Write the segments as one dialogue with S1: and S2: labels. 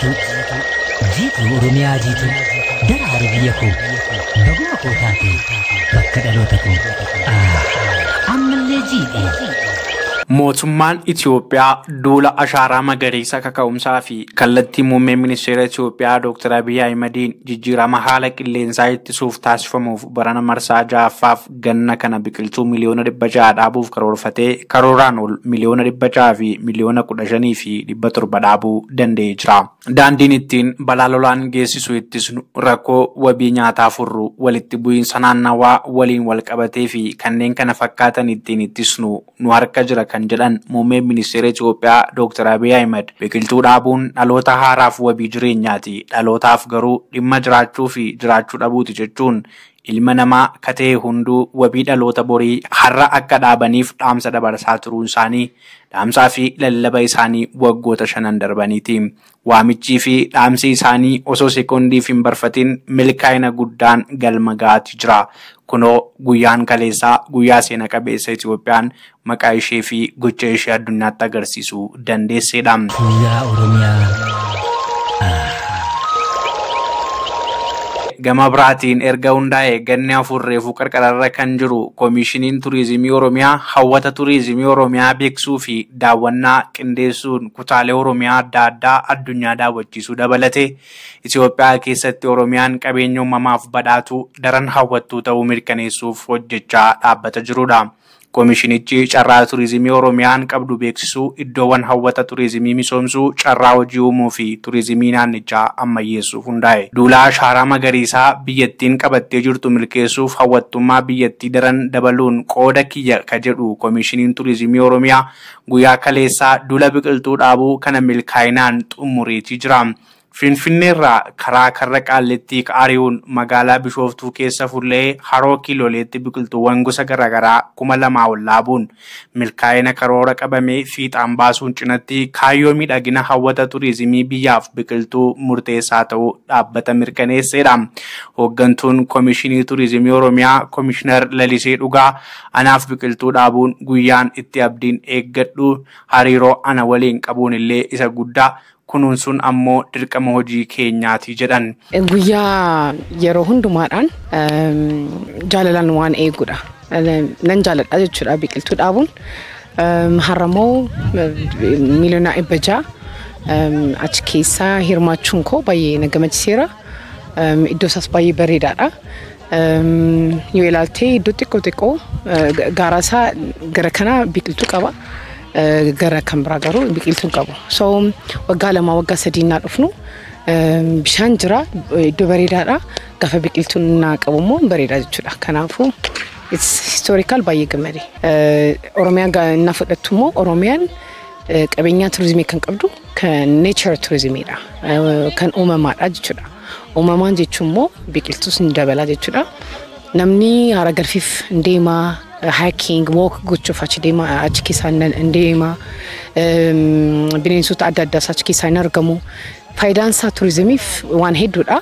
S1: Jiituu, jiituu Oromiyaa jiituu, daraaru biyya koo, baguma koo taate bakka dhaloota koo. Ammallee jiidhee.
S2: Mootummaan Itiyoophiyaa duula ashaaraa magariisa kaka'umsaa fi kallattii muummee ministeera Itiyoophiyaa Dr. Abiyyi Ahimadiin jijjiirama haala qilleensaa ittisuuf taasifamuuf barana marsaa 6ffaaf ganna kana biqiltuu 600,000 dhaabuuf karoorfatee karooraan ol 615,700 dhaabuu danda'ee jira. Daandiin ittiin balaa lolaan geessisu ittisnu, rakkoo wabii nyaataa furru, walitti bu'iinsa naannawaa waliin wal qabatee fi kanneen kana fakkaatan ittiin ittisnu nu harka jira kan jedhan muummeen ministeera Itiyoophiyaa Dr. Abiyyi Ahimad biqiltuu dhaabuun dhaloota haaraaf wabii jireenyaati. Dhalootaaf garuu dhimma jiraachuu fi jiraachuu dhabuuti jechuun ilma namaa katee hunduu wabii dhaloota borii har'a akka dhaabaniif dhaamsa dabarsaa turuun isaanii dhaamsaa fi lallaba isaanii waggoota 5 darbaniiti. Waamichii fi dhaamsi isaanii osoo sekoondiif hin barfatin milkaa'ina guddaan galma ga'aati jira. Kunoo guyyaan kaleessaa guyyaa seena qabeessa Itiyoophiyaan maqaa ishee fi gocha ishee addunyaatti agarsiisuu dandeesseedha.
S1: Guyyaa Oromiyaa.
S2: Gama biraatiin erga hundaa'e ganni 4 reefuu qarqararra kan jiru Koomishiniin Turizimii Oromiyaa hawwata turizimii Oromiyaa beeksisuu fi daawwannaa qindeessuun kutaalee Oromiyaa adda addaa addunyaa daawwachiisuu dabalate Itiyoophiyaa keessatti Oromiyaan qabeenya uumamaaf badhaatu daran hawwattuu ta'uu mirkaneessuuf hojjechaa dhaabbata jirudha. Koomishinichi carraa turizimii Oromiyaan qabdu beeksisuu, iddoowwan hawwata turizimii misoomsuu, carraa hojii uumuu fi turizimii naannichaa ammayyeessuuf hundaa'e. Duula ashaaraa magariisaa biyyattiin qabattee jirtu milkeessuuf hawwattummaa biyyattii daran dabaluun qooda kiyya ka jedhu Koomishiniin Turizimii Oromiyaa guyyaa kaleessaa duula biqiltuu dhaabuu kana milkaa'inaan xumureetii jira. Finfinneerraa karaa karra Qaallittii ari'uun magaalaa Bishooftuu keessa fuullee haroo kiilooleetti biqiltuuwwan gosa garaagaraa 2000 ol dhaabuun milkaa'ina karoora qabamee fiixaan baasuun cinatti kaayyoo miidhagina hawwata turizimii biyyaaf biqiltuu murteessaa ta'uu dhaabbata mirkaneesseedha. Hooggantuun Koomishinii Turizimii Oromiyaa Koomishinar Lalisee Dhugaa anaaf biqiltuu dhaabuun guyyaan itti abdiin eeggadhu hariiroo ana waliin qabuun illee isa guddaa kunuunsuun ammoo dirqama hojii keenyaati jedhan.
S3: Guyyaa yeroo hundumaadhaan jaalalaan waan eegudha. Nan jaaladha jechuudha biqiltuu dhaabuun. Har'ammoo 600,000 achi keessaa hirmaachuun koo baay'ee na gammachiiseera. Iddoo isaas baay'ee bareedaadha. Yoo ilaalte iddoo xiqqoo xiqqoo gaara isaa gara kanaa biqiltuu qaba. Gara kan biraa garuu biqiltuu qabu. So waggaa 2 waggaa 3 naa dhufnu bishaan jira iddoo bareedaadha. Gaafa biqiltuun naa qabu immoo bareedaa jechuudha. Kanaafuu it's historical baay'ee gammade. Oromiyaan na fudhattu immoo Oromiyaan qabeenya turizimii kan qabdu kan nature turizimiidha. Kan uumamaadha jechuudha. Uumamaan jechuun immoo biqiltuus ni dabala jechuudha. Namni haara galfiif hin deemaa. Hiking, walk gochuuf achi deema, achi keessaa hin deema. Bineensota adda addaas achi keessaa hin argamu. Faayidaan isaa turizimiif waan hedduudha.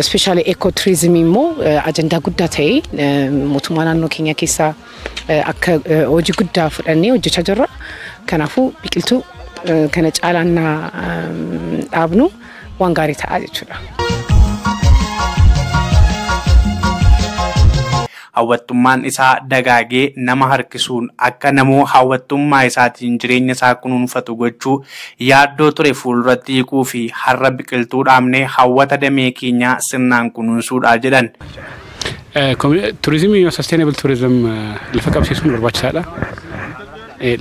S3: Especially eco turizimii immoo ajandaa guddaa ta'e mootummaa naannoo keenya keessaa akka hojii guddaa fudhannee hojjechaa jirra. Kanaafuu biqiltuu kana caalaan dhaabnu waan gaarii ta'a jechuudha.
S2: Hawwattummaan isaa dagaagee nama harkisuun akka namoo hawwattummaa isaatiin jireenya isaa kunuunfatu gochuu yaaddoo ture fuulduratti hiikuu fi har'a biqiltuu dhaabnee hawwata damee keenyaa sirnaan kunuunsuudha jedhan.
S4: Turizimii sustainable tourism lafa qabsiisuun barbaachisaadha.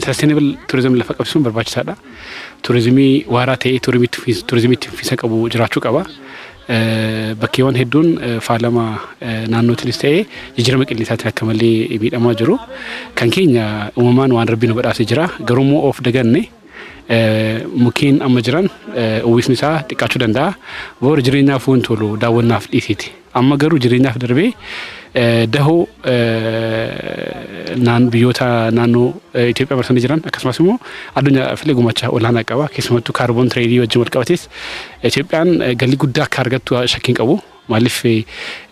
S4: Sustainable tourism lafa qabsiisuun barbaachisaadha. Turizimii waaraa ta'ee turizimiitti fufiinsa qabu jiraachuu qaba. Bakkeewwan hedduun faalama naannootiinis ta'ee jijjiirama qilleensaatiin akka malee miidhamaa jiru. Kan keenya uumamaan waan rabbiin nu badhaasee jira. Garuu immoo of daganne mukkeen amma jiran uwwisni isaa xiqqaachuu danda'a. Boora jireenyaaf waan tolu daawwannaaf dhiisiiti. Amma garuu jireenyaaf darbee dahoo biyyoota naannoo Itoophiyaa marsanii jiran akkasumas immoo addunyaadhaaf illee gumaacha olaanaa qaba. Keessumattuu kaarboon tireedii wajjin wal qabates Itoophiyaan galii guddaa akka argattu shakkiin qabu. Maaliif,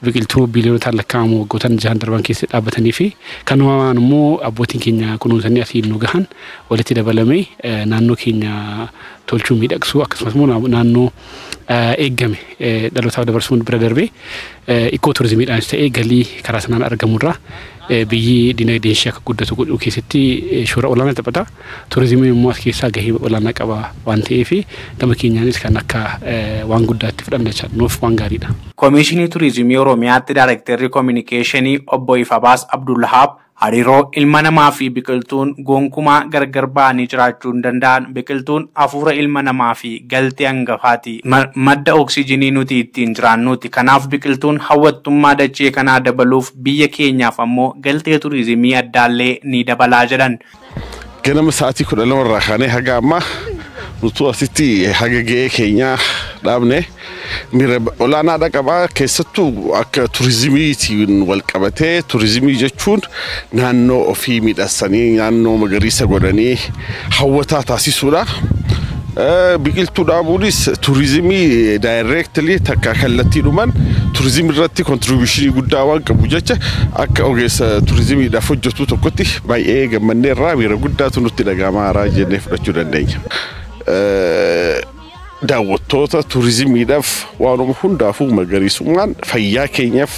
S4: biqiltuu biiliyoonotaan lakkaa'amu waggootaan 6 darban keessa dhaabbatanii fi kanumaan immoo abbootiin keenya kunuunsanii asiin nu gahan walitti dabalamee naannoo keenya tolchuu, miidhagsuu, akkasumas immoo naannoo eeggame dhalootaaf dabarsuun bira darbee ikoo turizimiidhaanis ta'ee galii karaa sanaan argamurraa biyyi dinagdeen ishee akka guddatu godhuu keessatti shoora olaanaa taphata. Turizimiin immoo as keessaa gahee olaanaa qaba waan ta'eef, gama keenyaanis kan akka waan guddaatti fudhanna jechaadha. Nuuf waan gaariidha.
S2: Koomishinii Turizimii Oromiyaatti Daayirektarri Koominikeeshinii Obbo Ifabaas Abdullahaab, hariiroo ilma namaa fi biqiltuun gonkumaa gargar ba'anii jiraachuu hin danda'an, biqiltuun hafuura ilma namaa fi galtee hangafaati. Madda oksijinii nuti ittiin jiraannuuti. Kanaaf biqiltuun hawwattummaa dachee kanaa dabaluuf, biyya keenyaaf ammoo galtee turizimii addaallee ni dabalaa jedhan.
S5: Ganama sa'aatii 12 irraa kaanee haga ammaa nutu asitti haga ga'ee keenyaa dhaabne. Miira olaanaadha qabaa, keessattuu akka turizimiitiin wal qabatee. Turizimii jechuun naannoo ofii miidhagsanii, naannoo magariisa godhanii hawwataa taasisuudha. Biqiltuu dhaabuunis turizimii directly takka kallattiidhumaan turizimii irratti contribution guddaa waan qabu jecha, akka ogeessa turizimiidhaaf hojjetu tokkotti baay'ee gammanneerraa, miira guddaatu nutti dhaga'ama haaraa jennee fudhachuu dandeenya. Daawwattoota turizimiidhaaf waanuma hundaafuu magariisummaan fayyaa keenyaaf,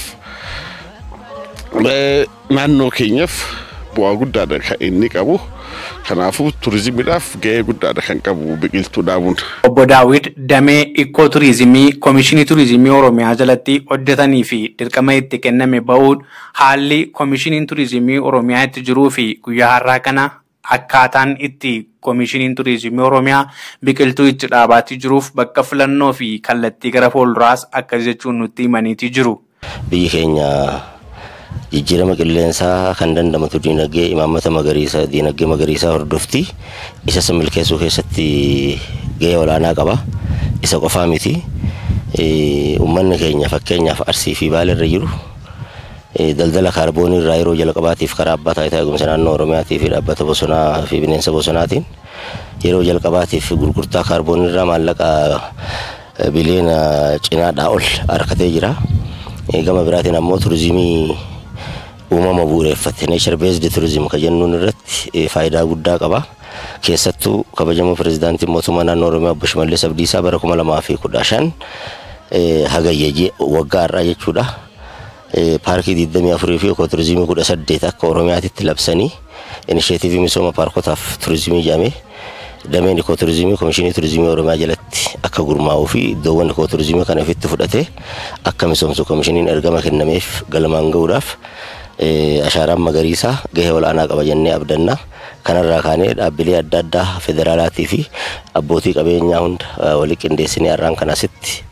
S5: naannoo keenyaaf bu'aa guddaadha kan inni qabu. Kanaafuu turizimiidhaaf gahee guddaadha kan qabu biqiltuu dhaabuun.
S2: Obbo Daawit damee ikkoo turizimii Koomishinii Turizimii Oromiyaa jalatti hojjetanii fi dirqama itti kenname ba'uun haalli Koomishiniin Turizimii Oromiyaa itti jiruu fi guyyaa har'aa kana akkaataan itti Koomishiniin Turizimii Oromiyaa biqiltuu itti dhaabaatii jiruuf, bakka filannoo fi kallattii gara fuulduraas akkas jechuun nutti himaniitii jiru.
S6: Biyyi keenya jijjiirama qilleensaa kan dandamatu diinagdee imaammata magariisa, diinagdee magariisaa hordofti. Isa san milkeessuu keessatti gahee olaanaa qaba. Isa qofaa miti. Uummanni keenya, fakkeenyaaf Arsii fi Baale irra jiru, daldala kaarboonii irraa yeroo jalqabaatiif karaa Abbaa Taayitaa Eegumsa Naannoo Oromiyaatii fi Dhaabbata Bosonaa fi Bineensa Bosonaatiin yeroo jalqabaatiif gurgurtaa kaarboonii irraa maallaqa biliyoona cinaadhaa ol argatee jira. Gama biraatiin ammoo turizimii uumama bu'uureffate, nature based tourism ka jennuun irratti faayidaa guddaa qaba. Keessattuu kabajamoo pirezidaantiin mootummaa naannoo Oromiyaa Obbo Shimallis Abdiisaa bara 2015 Hagayya, waggaa har'aa jechuudha, paarkii 24 fi ekooturizimii 18 akka Oromiyaatitti labsanii, inisheetiivii misooma paarkotaaf turizimii jedhamee dameen ikooturizimii Komishinii Turizimii Oromiyaa jalatti akka gurmaa'uu fi iddoowwan ikooturizimii kana ofitti fudhatee akka misoomsu komishiniin ergama kennameef galmaan ga'uudhaaf ashaaraan magariisaa gahee olaanaa qaba jennee abdanna. Kanarraa kaanee dhaabbilee adda addaa federaalaatii fi abbootii qabeenyaa hunda walii qindeessinee har'aan kan asitti